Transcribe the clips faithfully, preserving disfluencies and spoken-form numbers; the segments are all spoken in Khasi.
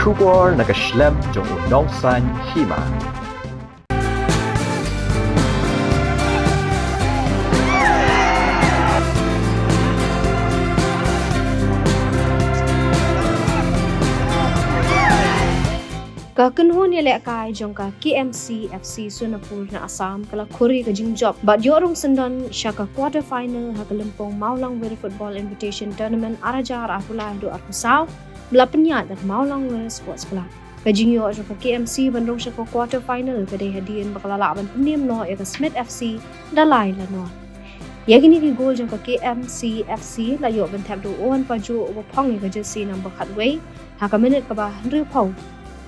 Khubor na ka shlem jong u nongsan hima. Ka kynhun ïalehkai jong ka K M C F C Sonapur na Assam ka la khur ïa ka jingjop bad ïoh rung syndon sha ka quarter final ha ka lympung Mawlangwir Football Invitation Tournament ar hajar arphew lai haduh arphew saw, ba la pynïaid da ka Mawlangwir Sports Club. Ka jingïoh jong ka K M C ban rung sha ka quarter final ka dei hadien ba ka la lah ban pynrem noh ïa ka Smit F C da lai la nod. Ïa kine ki gol jong ka K M C F C la ïoh ban thep da u Owen Pajuh uba phong ïa ka jersey number khatwei ha ka minit kaba hynriewphew,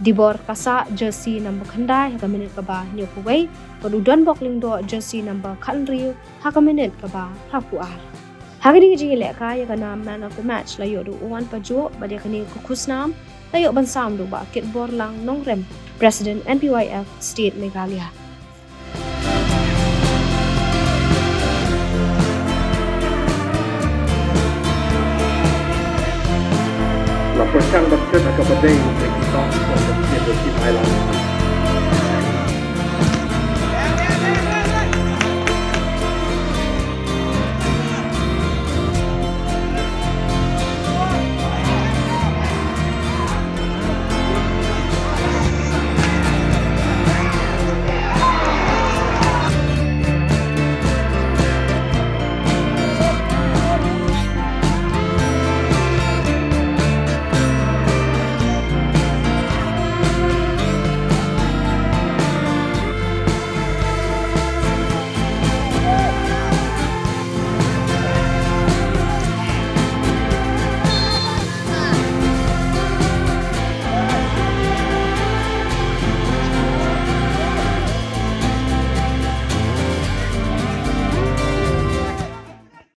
Dibor Kasah jersey number khyndai ha ka minit kaba hynñiewphew wei, bad u Donbok Lyngdoh jersey number khathynriew ha ka minit kaba phraphew ar. Ha kane ka jingïalehkai, ïa ka nam man of the match la ïoh da u Owen Pajuh bad ïa kane ka khusnam la ïoh ban sam da u Bah Kitborlang Nongrem, President N P Y F State Meghalaya. La pyrshang ban trei ha kaba dei, la ki tong, la ki tong, la ki tong.